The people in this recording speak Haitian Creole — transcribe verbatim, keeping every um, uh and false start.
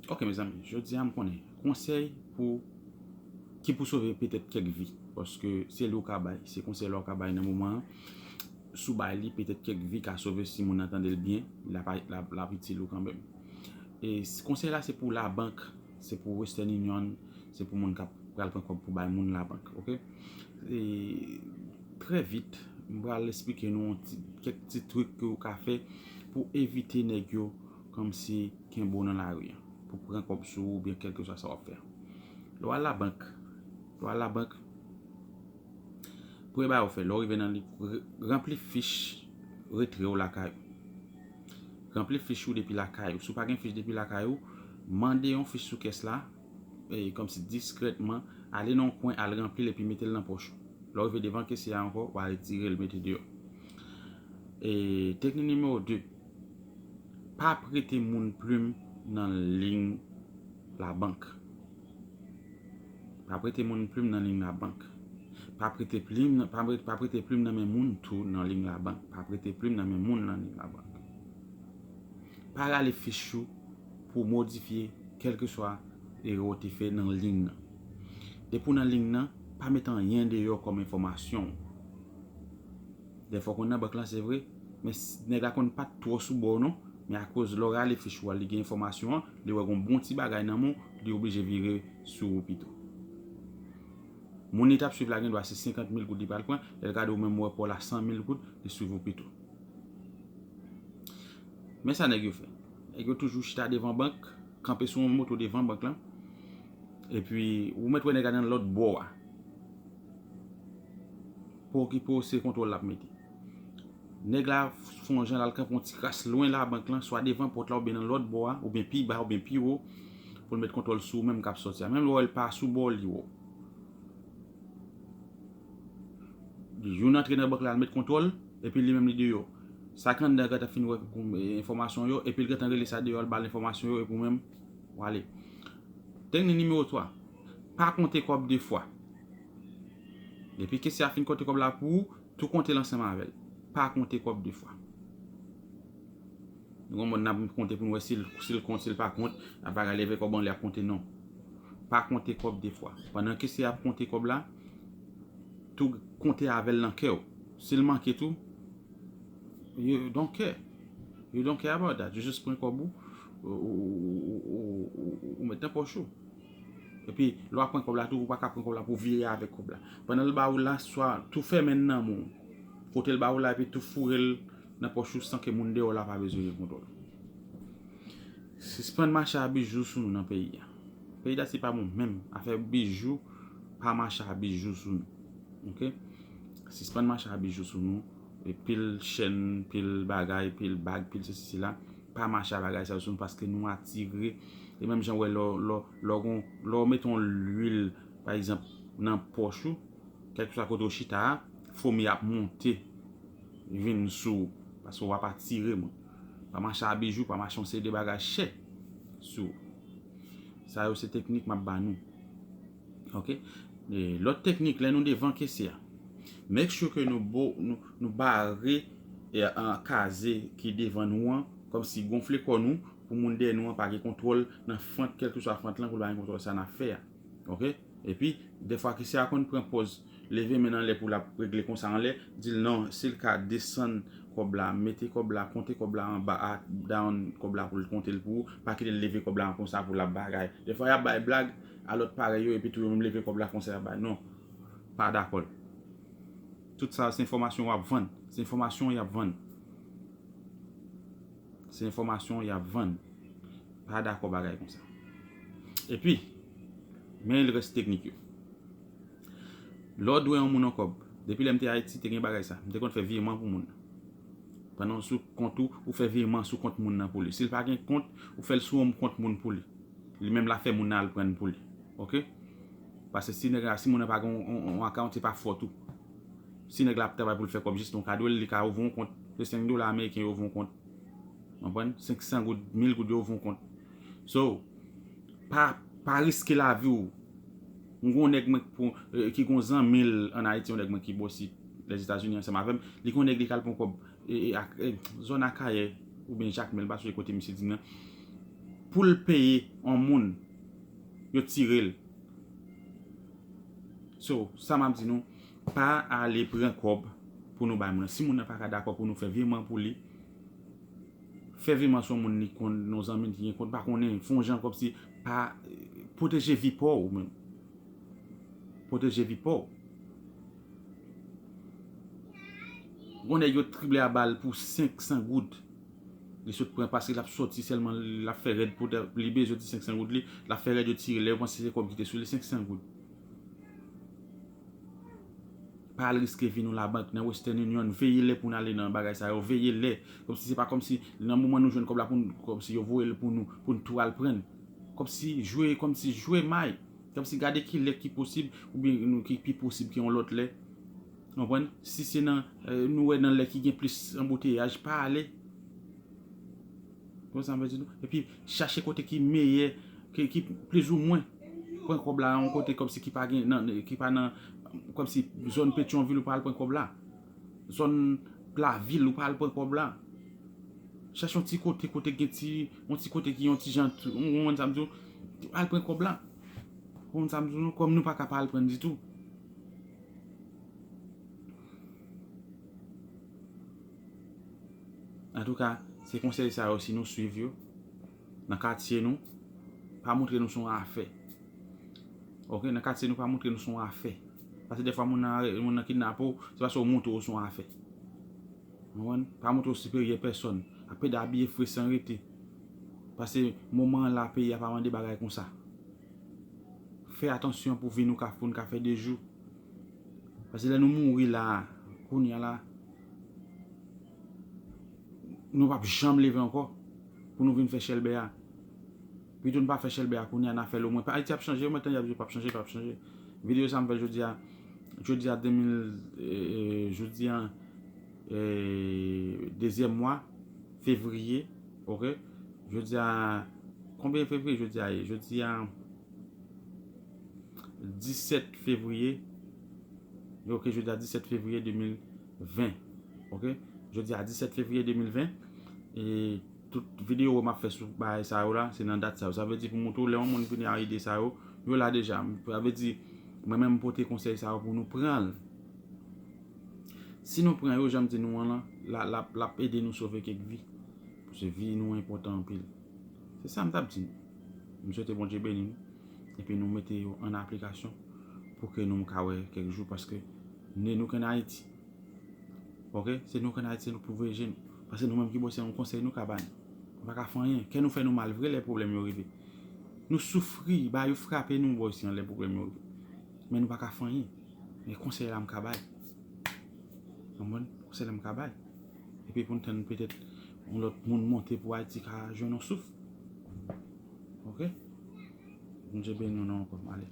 Ok, mezanmi, jodi a m konnen konsèy pou ki pou sove petèt kèk vi. Paske se li w ka bay, se konsèy la w ka bay nan moman an. Si w bay li, petèt kèk vi ka sove si moun nan tande l byen, l ap, l ap, l ap itil ou kanmenm. E konsèy la se pou labank, se pou Western Union, se pou moun k ap pral pran kòb pou bay moun labank, ok? E trè vit, m pral esplike nou kèk ti trik ke w ka fè pou evite nèg yo kòmsi kenbe w nan lari an, pou pran kòb sou ou oubyen kèlkeswa sa w ap fè. Lè w al labank, lè w al labank, premye bagay ou fè, lè w rive nan li, ranpli fich retre w lakay ou. Ranpli fich ou depi lakay ou. Si w pa gen fich depi lakay ou, mande yon fich sou kès la, e, kòmsi diskrètman, ale nan yon kwen, al ranpli l epi mete l nan pòch ou. Lè w rive devan kesye a ankò, w a retire l, mete deyò. E teknik nimewo de, pa prete moun plim nan liy labank. Pa prete moun plim nan liy labank. Pa prete plim, pa, pa prete plim nan men moun tou nan liy labank. Pa prete plim nan men moun nan liy labank. Pa rale fich ou pou modifye kèlkeswa erè w te fè nan liy nan. Depi w nan liy nan, pa met anyen deyò kòm enfòmasyon. Dèfwa w konn nan bank lan, se vre, men nèg la konn pa t twò sou bò w non, men akoz lè w rale fich ou a, li gen enfòmasyon an, li wè gon bon ti bagay nan men w, li oblije vire sou ou pito. Moun li t ap swiv la gen dwa se senkant mil goud li pral pran, lè l gade w menm wè pa w la san mil goud, li swiv ou pito. Men sa nèg yo fè. Nèg yo toujou chita devan bank, kanpe sou yon moto devan bank lan. Epi, ou mèt wè nèg la nan lòt bò a. Pa okipe w, se kontwòl l ap mete. Nèg la fè yon jan l al kanpe yon ti kras lwen labank lan, swa devan pòt la, oubyen nan lòt bò a, oubyen pi ba, oubyen pi wo, pou l met kontwòl sou ou menm k ap sòti a. Menm lè w wè l pa sou bò, li wè w. Youn antre nan bank la, l met kontwòl, epi li menm li deyò. Sa k anndan gentan fin wè enfòmasyon yo, epi l gentan rele sa deyò a, l ba l enfòmasyon yo, epi ou menm, w ale. Teknik nimewo twa, pa konte kòb de fwa. Depi kesye a fin konte kòb la pou ou, tou konte l ansanm avè l. Pa konte kòb de fwa. Nou gon moun n ap konte pou n wè si l, si l kont, si l pa kont, n ap bagay leve kòb anlè ap konte, non. Pa konte kòb de fwa. Pandan kesye a ap konte kòb la, tou konte avè l nan kè w. Si l manke tou, you don't care. You don't care about that. You just pran kòb ou, ou, ou met nan pòch ou. Epi, lè w ap pran kòb la tou, ou pa ka pran kòb la pou w vire avèk kòb la. Pandan l ba ou la, swa tou fèmen l nan men w, kote l ba ou la, epi tou foure l nan pòch ou san ke moun deyò la pa bezwen gen kontwòl. Sispann mache a bijou sou nou nan peyi a. Peyi Dayiti pa bon menm. Afè bijou, pa mache a bijou sou nou. Ok? Sispann mache a bijou sou nou. E pil chèn, pil bagay, pil bag, pil sesi, sela. Pa mache a bagay sa yo sou nou paske nou atire. E menm jan w wè lè w, lè w, lè w gon, lè w mete yon lwil, pa egzanp, nan pòch ou, kèlkeswa kote w chita a, fomi ap monte vin sou ou, paske w ap atire moun. Pa mache a bijou, pa mache yon seri de bagay chè sou ou. Sa yo se teknik m ap ba nou. Ok? E lòt teknik, lè nou devan kesye a, make sure ke nou bo, nou, nou bare e, an kaze ki devan nou an, kòmsi gonfle kò nou, pou moun dèyè nou an pa gen kontwòl nan fant, kèlkeswa fant lan, pou l pa gen kontwòl sa n ap fè a. Ok? Epi, dèfwa kesye a konn pran pòz leve men l anlè pou l ap regle konsa anlè, di l non, si l ka desann kòb la, mete kòb la, konte kòb la anba a, down kòb la pou l konte l pou ou, pa kite l leve kòb la konsa pou l ap bagay. Dèfwa y ap bay blag a lòt parèy yo, epi tou yo menm leve kòb la konsa y ap bay. Non, pa dakò l. Tout sa se enfòmasyon w ap vann. Se enfòmasyon y ap vann. Se enfòmasyon y ap vann. Pa dakò bagay konsa. Epi, men lrès teknik yo. Lè w dwe yon moun yon kòb, depi lè m te Ayiti, te gen bagay sa. M te konn fè vireman pou moun nan. Pandan w sou kont ou, ou fè vireman sou kont moun nan pou li. Si l pa gen kont, ou fè l sou yon kont moun pou li. Li menm l ap fè moun nan al pran l pou li. Ok? Paske si nèg la, si moun nan pa gen yon, yon, yon account, se pa fòt ou. Si nèg la ap travay pou l fè kòb, jis yon ka dwe l, li ka ouvri yon kont, se senk dola ameriken yo ouvri yon kont. Konprann? Senk san goud, mil goud yo ouvri yon kont. So, pa, pa riske lavi w. M gon nèg mwen pou, eh, ki gon zanmi l ann Ayiti, yon nèg mwen ki bò si Lèzetazini ansanm avè m. Li gon nèg li k al pran kòb, eh, eh, ak, eh, zòn Akayè oubyen Jakmèl, m pa sonje kote misye di m nan. pou l peye yon moun, yo tire l. So, sa m ap di nou, pa ale pran kòb pou nou bay moun nan. Si moun nan pa ka dakò pou nou fè viman pou li, fè viman sou moun li konn, nou zanmi ki gen kont, pa konnen, fè yon jan kòmsi pa, pwoteje vi pa w ou menm. Pwoteje vi pa w. Gon nèg yo trible a bal pou senk san goud. Li sot pran paske l ap sòti sèlman, l ap fè rèd pou li bezwen ti senk san goud li, l ap fè rèd yo tire lè yo panse se kòb ki te sou li, senk san goud. Pa al riske vi nou labank nan Western Union, veye lè pou n ale nan bagay sa yo, veye lè. Kòmsi se pa kòmsi nan moman nou jwenn kòb la pou n, kòmsi yo voye l pou nou, pou n tou al pran l. Kòmsi jwe, kòmsi jwe may. Kòmsi gade ki lè ki posib, oubyen nou ki pi posib ke yon lòt lè. Konprann? Si se nan, eh, nou wè nan lè ki gen plis anbouteyaj, pa ale. Konn sa m vle di nou? Epi chache kote ki meyè, ki, ki plizoumwen pran kòb la yon kote kòmsi ki pa gen nan, ki pa nan, kòmsi zòn Petyonvil ou pa al pran kòb la. Zòn Plavil ou pa al pran kòb la. Chache yon ti kote, kote gen ti, yon ti kote ki yon ti jan, ou konprann sa m di w? Al pran kòb la. Ou konprann sa m di nou? Kòm nou pa ka pa al pran ditou. Antouka, se konsèy sa yo, si nou swiv yo, nan katye nou, pa montre nou se yon afè. Oke, nan katye nou, pa montre nou se yon afè. Paske dèfwa moun nan, moun nan kidnape w, se paske w montre w se yon afè. Ou konprann? Pa montre w siperyè pèsòn. Ap pede abiye fre san rete. Paske moman an la, peyi a pa mande bagay konsa. Fè atansyon pou vi nou ka, pou n ka fè de jou. Paske lè nou mouri la, kounye a la, nou p ap janm leve ankò pou nou vin fè chèlbè a. Pito n pa fè chèlbè a kounye a, n a fè l omwen. Ayiti ap chanje, mwen tande y ap di yo p ap chanje, p ap chanje. Videyo sa m fè jodi a, jodi a de mil, eh, eh, jodi a, eh, dezyèm mwa fevriye, oke? Jodi a, konbyen fevriye jodi a ye? Jodi a, disèt fevriye. Oke, jodi a disèt fevriye de mil ven. Oke? Jodi a disèt fevriye de mil ven. E tout videyo m ap fè sou bagay sa yo la, se nan dat sa yo. Sa vle di pou montre w lè yon moun vini a ide sa yo, yo la deja. Sa vle di, mwen menm m pote konsèy sa yo pou nou pran l. Si nou pran yo, jan m di nou an lan, la, l ap, l ap ede nou sove kèk vi. Paske vi nou enpòtan anpil. Se sa m t ap di nou. M swete Bondye beni nou. Epi nou mete yo an aplikasyon pou ke nou ka wè kèk jou. Paske ne nou k ann Ayiti. Oke? Se nou k ann Ayiti, se nou k pou voye je nou. Paske nou menm ki bò se yon konsèy nou ka ba nou. Nou pa ka fè anyen. Kè nou fè nou mal vre lè pwoblèm yo rive. Nou soufri, ba yo frape nou bò isi an lè pwoblèm yo rive. Men nou pa ka fè anyen. Men konsèy la m ka bay. Konprann? Konsèy la m ka bay. Epi pou n tann petèt yon lòt moun monte pou Ayiti ka jwenn yon souf. Oke? Bondye beni nou ankò. Ale.